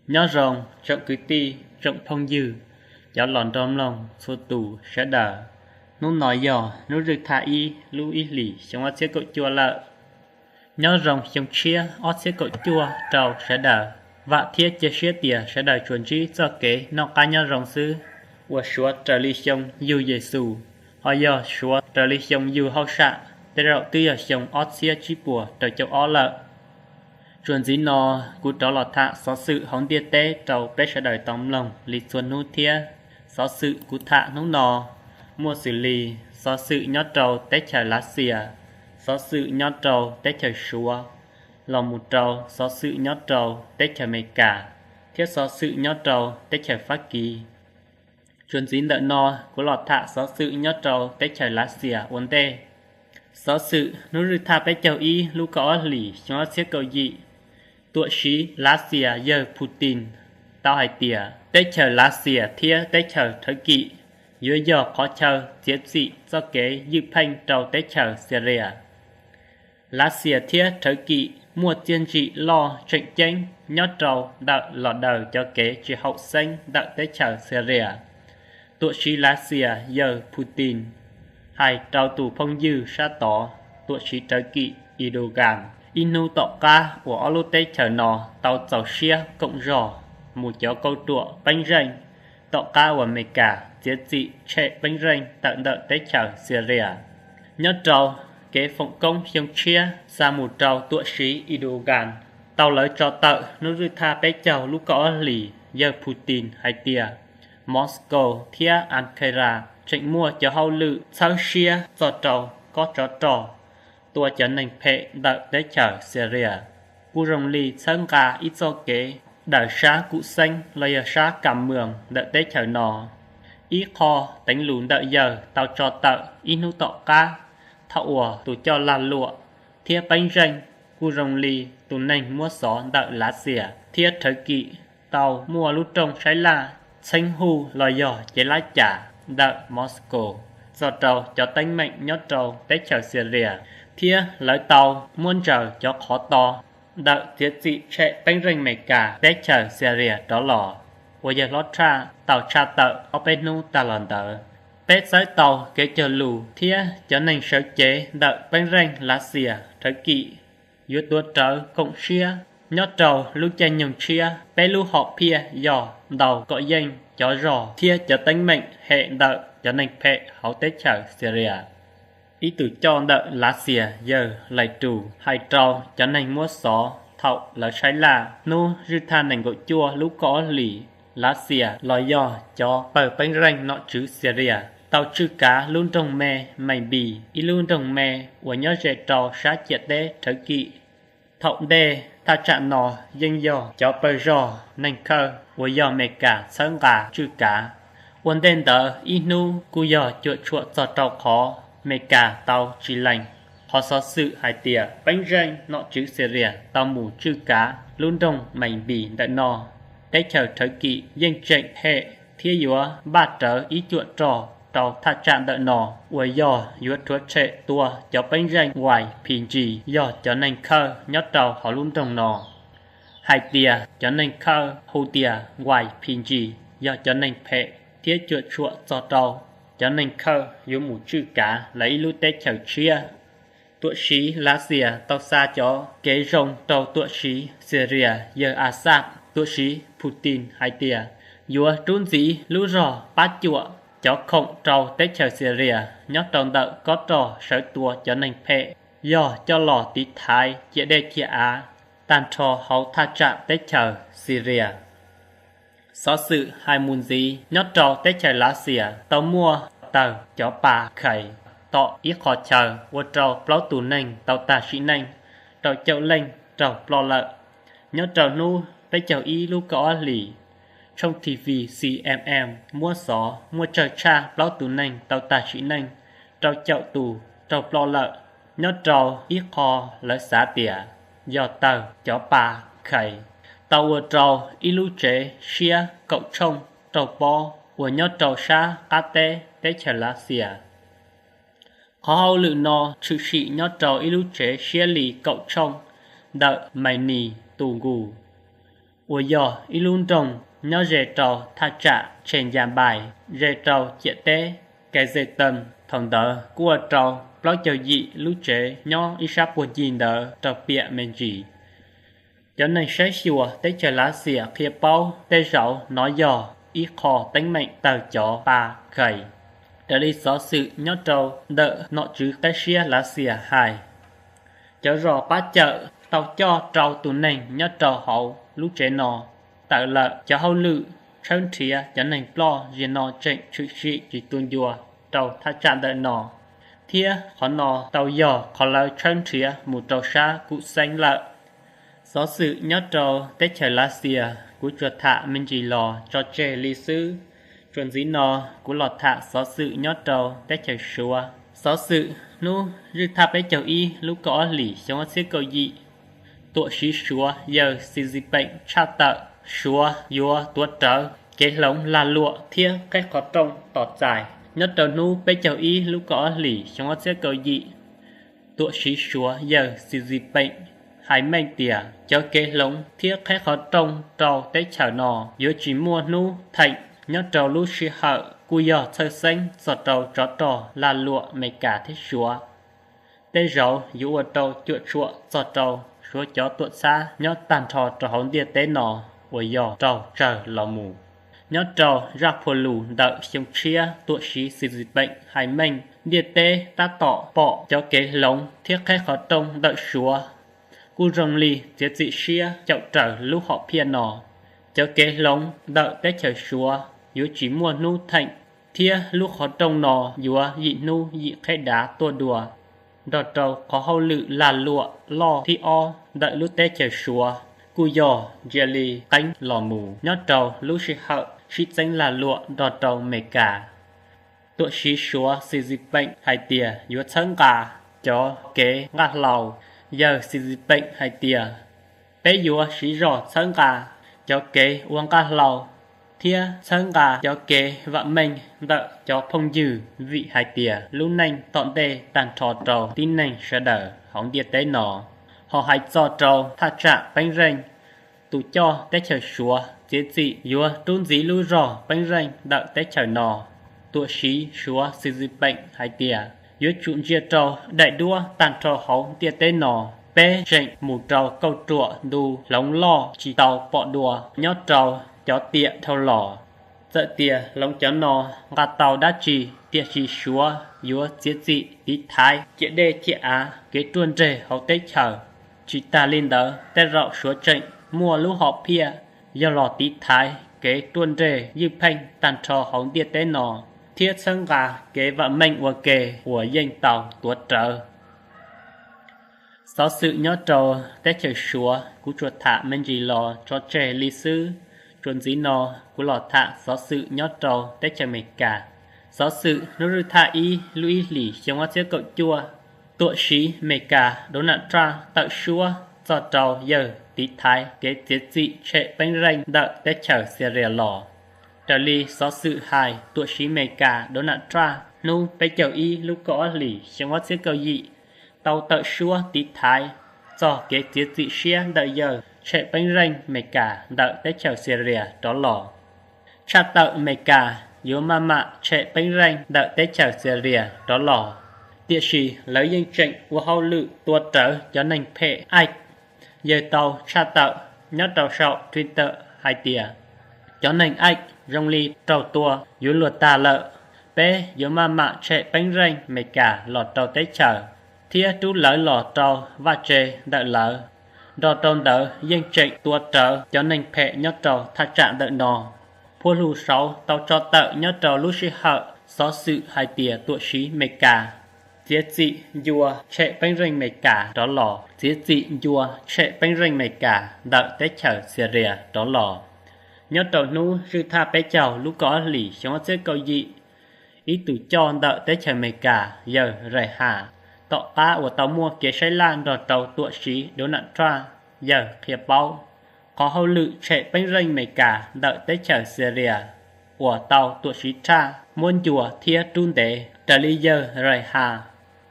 Nyob zoo tsoom kwv tij tsoom phooj ywg, cov los nrog mloog txhua tus sawv daws. Hnub no yog hnub zwj thaj ib lub ib hlis xyoo ob txhiab kaum cuaj lawm. Nyob zoo xyoo tshiab ob txhiab kaum cuaj rau sawv daws. Vam thiab cia siab tias sawv daws tsuas ntsib txoj kev noj qab nyob zoo xwb. Uas suav raws li xyoo yug Yexus, ho yog suav raws li xyoo yug hauj sam, tej zaum twb yog xyoo ob txhiab tsib puas rau caum ob lawm. Tsuas ntxiv no kuv rov los tham xov xwm hauv ntiaj teb rau peb sawv daws tau mloog li txhua hnub thiab. Xov xwm kuv tham hnub no muaj xws li xov xwm nyob rau teb chaws Lav Xias, xov xwm nyob rau teb chaws Suav, los mus rau xov xwm nyob rau teb chaws Amelikas, thiab xov xwm nyob rau teb chaws Fab Kis. Tsuas ntxiv ntawm no kuv los tham xov xwm nyob rau teb chaws Lav Xias ua ntej. Xov xwm hnub zwj thaj peb caug ib lub kaum ob hlis xyoo ob txhiab kaum yim, tuam siv Lav Xias yawg Putin tau hais tias teb chaws Lav Xias thiab teb chaws Rhawv Kim yuav yog qhov chaw txiav txim txoj kev ywj pheej rau teb chaws Xia Rias. Lav Xias thiab Rhawv Kim muaj txiaj ntsim loj tseem ceeb nyob rau ntawm los daws cov kev tsis haum xeeb ntawm teb chaws Xia Rias. Tuam siv Lav Xias yawg Putin hais rau tus phooj ywg sab tod, tuam siv Rhawv Kim Erdogan, ib hnub tom qab uas ob lub teb chaws no tau txaus siab koom zog mus cov kauj ruam peeb zeej, tom qab uas Amelikas txiav txim tshem peeb zeej tawm ntawm teb chaws Xia Rias. Nyob rau kev foom koob xyoo tshiab xa mus rau tuam siv Erdogan, tau lawv tso tawm hnub zwj thaj peb caug lub kaum ob hlis yawg Putin hais tias Moscow thiab Ankara tseem muaj cov hauj lwm txhawb siab txog rau kob tsov rog tua cov neeg phem ntawm teb chaws Xia Rias, kuj zoo li txhawb nqa ib txoj kev daws sab kum xeeb los yog sab kam mwm ntawm teb chaws no. Ib qho teev lus ntawm yawg tau tso tawm ib hnub tom qab, thaum uas tus coj lag luam thiab peeb zeej kuj zoo li tus neeg muab xov ntawm Lav Xias thiab Rhawv Kim tau muaj lub rooj saib laj txheeb huj los yog cev lab cas ntawm Moscow txog rau cov teeb meem nyob rau teb chaws Xia Rias, thiab lawv tau muab ntsaws cov qhov to ntawm txiav txim tshem peeb zeej Amelikas teb chaws Xia Rias rov los, uas yawg hlob Trump tau tshaj tawm ob peb hnub tag los ntawd. Peb txawb tau kev cog lus thiab cov neeg sawv cev ntawm peeb zeej Lav Xias Rhawv Kim yuav tuav rawv koom siab nyob rau lub caij nyoog tshiab peb lub hom phiaj yog ntaus kom yeej cov zog thiab cov teeb meem hem ntawm cov neeg phem hauv teb chaws Xia Rias. Ib tus coj ntawm Lav Xias yawg Lais Rus hais rau cov neeg muab xov thaum lawv saib laj hnub zwj thaj nees nkaum cuaj lub kaum ob hlis, Lav Xias los yog cov pawg peeb zeej nom tswv Xia Rias tau tswj kav lub nroog me Maiv Npis, ib lub nroog me uas nyob ze rau sab ciam teb Rhawv Kim. Thaum ntej thaj tsam no yeej yog cov pawg zog neeg khawj uas yog Amelikas txhawb nqa tswj kav. Ua ntej ntawd ib hnub kuj yog cuam tshuam txog rau qhov Amelikas tau tsis lees qhov xov xwm hais tias peeb zeej nom tswv Xia Rias tau mus tswj kav lub nroog Maiv Npis ntawm no. Teb chaws Rhawv Kim yeej tseem hem thiab yuav npaj rawv ib cuam rog rau thaj tsam ntawm no uas yog yuav rhuav tshem tua cov peeb zeej Vais Phi Ntsis yog cov neeg khawj nyob rau hauv lub nroog no. Hais tias cov neeg khawj hu tias Vais Phi Ntsis yog cov neeg phem thiab cuam tshuam txog rau cov neeg khawj yuav mus tswj kav lawv ib lub teb chaws tshiab. Tuam siv Lav Xias tau xa cov kev zoo rau tuam siv Xia Rias yawg As Xaj, tuam siv Phu Tin hais tias yuav rub ntxiv lub zog pab cuam cov khoom rau teb chaws Xia Rias nyob rau ntawm kob rog sawv tua cov neeg phem, yog coj los tiv thaiv ciam dej ciam av tag nrho hauv thaj tsam teb chaws Xi Rias. Xov xwm hais mus ntxiv, nyob rau teb chaws Lav Xias tau muaj tawg cov pas khais tom ib qho chaw ua rau plaub tus neeg tau tag sim neej, rau caum leej raug ploj lawm. Nyob rau hnub peb caug ib lub kaum ob hlis, tshooj T V C M M muab xov muaj tsawg tshaj plaub tus neeg tau tag sim neej, rau caum tus raug ploj lawm. Nyob rau ib qho lawv xav tias yog tawg cov pas khais, tau ua rau ib lub tsev siab kaum tshooj raug pob uas nyob rau sab qab teb teb chaws Lav Xias. Qhov hauj lwm no tshwm sim nyob rau ib lub tsev siab li kaum tshooj ntawm Maiv Nis tus nkus. uas yog ib lub nroog nyob ze rau thaj tsam Tshe Ncas Npais, ze rau ciam teb Kazetam. Thaum ntawd kuj ua rau plaub caug yim lub tsev nyob ib sab puag ncig ntawd raug piam me ntsis. Cov neeg saib xyuas teb chaws Lav Xias qhia paub tej zaum no yog ib qho teeb meem tawg cov pa khais. Raws li xov xwm nyob rau ntawm nom tswv qab siab Lav Xias hais, cov zos pab cawm tau coj rau tus neeg nyob rau hauv lub tsev no tawm lawm. Cov hauj lwm tshawb nrhiav cov neeg ploj ziag no tseem tshwm sim tsis tu ncua rau thaj tsam ntawm no, thiab qhov no tau yog qhov lawv tshawb nrhiav mus rau sab Kuj Xeeb lawm. Xov xwm nyob rau teb chaws Lav Xias kuv tsuas tham me ntsis los tso tseg li xwb. Txuas ntxiv no kuv los tham xov xwm nyob rau teb chaws Suav. Xov xwm hnub zwj thaj peb caug ib lub kaum ob hlis xyoo ob txhiab kaum yim, tuam siv Suav yawg Xi Jinping tshaj tawm Suav yuav tuav rawv kev hloov lag luam thiab qheb qhov rooj tos txais. Nyob rau hnub peb caug ib lub kaum ob hlis xyoo ob txhiab kaum yim, tuam siv Suav yawg Xi Jinping hais meej tias cov kev hloov thiab qheb qhov rooj rau teb chaws no yuav tsis muaj hnub theem. Nyob rau lub sij hawm kuj yog txhawj xeeb txog rau tsov rog lag luam Amelikas thiab Suav. Tej zaum yuav ua rau cuam tshuam txog rau Suav cov tuam txhab nyob tag nrho rau hauv ntiaj teb no uas yog raug tsawg los mus. Nyob rau zaj phua lus ntawm xyoo tshiab tuam siv Xi Jinping hais meej, ntiaj teb tab tom pom cov kev hloov thiab qheb qhov rooj ntawm Suav kuj zoo li txiav txim siab caum raws lub hom phiaj no. Cov kev hloov ntawm teb chaws Suav yuav tsis muaj hnub theem, thiab lub qhov rooj no yuav yim hnub yim qheb dav tuaj dua, nrog rau qhov hauj lwm lag luam loj thib ob ntawm lub teb chaws Suav kuj yog ntsia li qeeb los mus nyob rau lub sij hawm sib txeeb lag luam nrog rau Amelikas. Tuam siv Suav Xi Jinping hais tias yuav txhawb nqa cov kev nqaj hlau. Yawg Xi Jinping hais tias peb yuav siv zog txhawb nqa cov kev ua nqaj hlau thiab txhawb nqa cov kev vam meej ntawm cov phooj ywg, vim hais tias lub neej tom ntej tag nrho rau tib neeg sawv daws hauv ntiaj teb no. Ho hais txog rau thaj tsam peeb zeej, tus coj teb chaws Suav txiav txim yuav rub ntxiv lub zog peeb zeej ntawm teb chaws no. Tuam siv Suav Xi Jinping hais tias yuav tsum ntsia rau daim duab tag nrho hauv ntiaj teb no, peb tseem mus rau kauj ruam ntu hloov loj tsis tau pom dua nyob rau cov tiam dhau los. Txawm tias hloov cov no nqa tau dab tsi, tiam sis Suav yuav txiav txim tiv thaiv ciam dej ciam av kev ruaj nreg hauv teb chaws. Tsis tas li ntawd, tej zaum Suav tseem muaj lub hom phiaj yog los tiv thaiv kev ruaj nreg ywj pheej tag nrho hauv ntiaj teb no, thiab txhawb nqa kev vam meej ua ke uas yeej tau tuav rawv. Xov xwm nyob rau teb chaws Suav kuv tsuas tham me ntsis los tso tseg li xwb. Txuas ntxiv no kuv los tham xov xwm nyob rau teb chaws Amelikas. Xov xwm hnub zwj thaj ib lub ib hlis xyoo ob txhiab kaum cuaj, tuam siv Amelikas Donald Trump tawm suab txog rau yawg tiv thaiv kev txiav txim tshem peeb zeej ntawm teb chaws Syria los. Raws li xov xwm hais, tuam siv Amelikas Donald Trump hnub peb caug ib lub kaum ob hlis xyoo ob txhiab kaum yim tau tawm suab tiv thaiv txog kev txiav txim siab ntawm yawg tshem peeb zeej Amelikas ntawm teb chaws Syria rov los. Tshaj tawm Amelikas yuav maj mam tshem peeb zeej ntawm teb chaws Syria rov los, tiam sis lawv yeej tseem ua hauj lwm tua rawv cov neeg phem Ais. Yawg tau tshaj tawm nyob rau saum Twitter hais tias cov neeg Ais zoo li raug tua yuav luag tag lawm, peb yuav maj mam tshem peeb zeej Amelikas los rau teb chaws thiab rub lawv los rau vaj tse ntawm lawv. Nrog rau ntawd yeej tseem tua rawv cov neeg phem nyob rau thaj tsam ntawm no. Phua lus saud tau tso tawm nyob rau lub sij hawm xov xwm hais tias tuam siv Amelikas txiav txim ncua tshem peeb zeej Amelikas rov los, txiav txim ncua tshem peeb zeej Amelikas ntawm teb chaws Syria rov los. Nyob rau hnub zwj thaj peb caug lub kaum ob hlis xyoo ob txhiab kaum yim, ib tus coj ntawm teb chaws Amelikas yawg Rais Has, tom qab uas tau muaj kev saib laj nrog rau tuam siv Donald Trump, yawg qhia paub qhov hauj lwm tshem peeb zeej Amelikas ntawm teb chaws Syria uas tau tuam siv Trump muab ncua thiab rub ntev. Raws li yawg Rais Has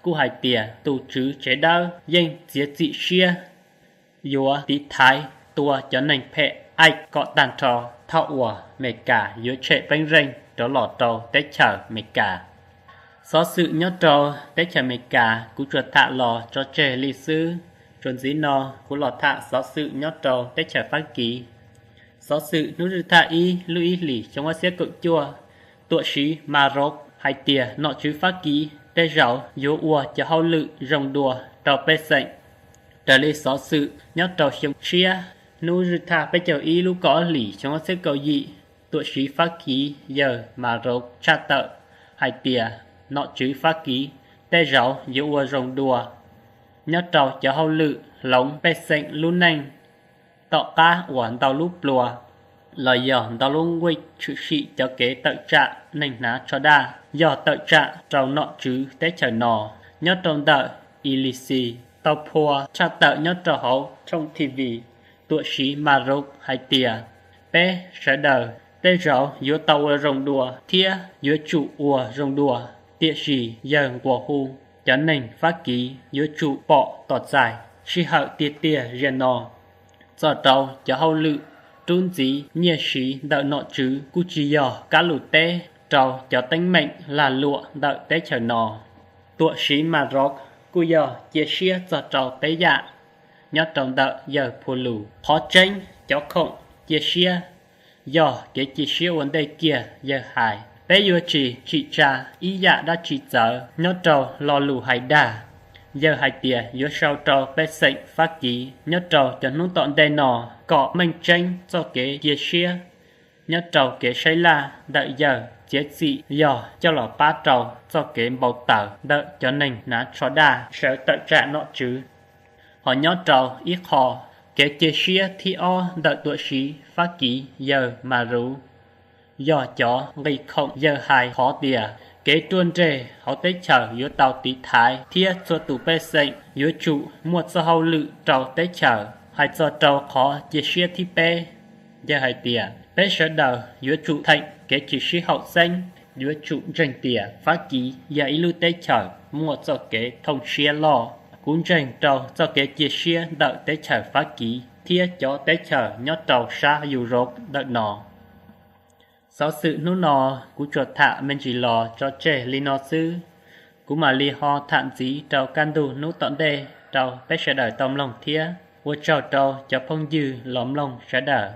kuj hais tias tus tswv tsev dawb yeej txiav txim siab yuav tiv thaiv tua cov neeg phem aim kom tag nrho thaum uas Amelikas yuav tshem peeb zeej rov los rau teb chaws Amelikas. Xov xwm nyob rau teb chaws Amelikas kuv tsuas tham los tso tseg li xwb. Txuas ntxiv no kuv los tham xov xwm nyob rau teb chaws Fab Kis. Xov xwm hnub zwj thaj ib lub ib hlis xyoo ob txhiab kaum cuaj, tuam siv Maroc hais tias nom tswv Fab Kis tej zaum yuav ua cov hauj lwm zoo dua rau pej xeem. Raws li xov xwm nyob rau xyoo tshiab hnub zwj thaj peb caug ib lub kaum ob hlis xyoo ob txhiab kaum yim, tuam siv Fab Kis yawg Maroc tshaj tawm hais tias nom tswv Fab Kis tej zaum yuav ua zoo dua nyob rau cov hauj lwm hloov pej xeem lub neej, tom qab uas ntau lub plua los yog ntau lub nkuaj tshwm sim cov kev tawm tsam neeg hnav tsho daj yog tawm tsam rau nom tswv teb chaws no. Nyob rau ntawm Elysee tau phua tshaj tawm nyob rau hauv thooj T V, tuam siv Maroc hais tias peb sawv daws tej zaum yuav tau ua zoo dua thiab yuav tsum ua zoo dua, tiam sis yawg nqua hu cov neeg Fab Kis yuav tsum pom tos txais sij hawm tiag tiag ziag no txog rau cov hauj lwm rub ntxiv nyiaj siv ntawm nom tswv kuj tsis yog kab lus teb rau cov teeb meem lag luam ntawm teb chaws no. Tuam siv Maroc kuj yog cia siab txog rau peb yam nyob rau ntawm yawg phua lus. Qhov tseeb cov khoom cia siab yog kev cia siab ua ntej kiag yawg hais. Peb yuav tsis tsim tsa ib yam dab tsi txawv nyob rau lo lus hais dag. Yawg hais tias yuav sau rau pej xeem Fab Kis nyob rau cov hnub tom ntej no kom meej tseeb txoj kev cia siab. Nyob rau kev saib laj ntawm yawg txiav txim yog coj los pab rau txoj kev npau taws ntawm cov neeg hnav tsho daj sawv tawm tsam nom tswv. Ho nyob rau ib qho, kev cia siab thib ob ntawm tuam siv Fab Kis yawg Maroc yog cov nqi khoom yawg hais qhov tias kev ruaj nreg hauv teb chaws yuav tau tiv thaiv thiab txhua tus pej xeem yuav tsum muaj txoj hauj lwm rau teb chaws. Hais txog rau qhov cia siab thib peb, yawg hais tias peb sawv daws yuav tsum theem kev tsis sib haum xeeb, yuav tsum ntseeg tias Fab Kis yog ib lub teb chaws muaj txoj kev thooj siab loj. Kuv ntseeg rau txoj kev cia siab ntawm teb chaws Fab Kis thiab cov teb chaws nyob rau sab Europe ntawm no. Xov xwm hnub no kuv tsuas tham me ntsis los tso tseg li no xwb. Kuv mam li ho tham ntxiv rau kaj ntug hnub tom ntej rau peb sawv daws tau mloog thiab. Ua tsaug rau cov phooj ywg los mloog sawv daws.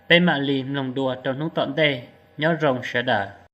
Peb mam li mloog dua rau hnub tom ntej. Nyob zoo sawv daws.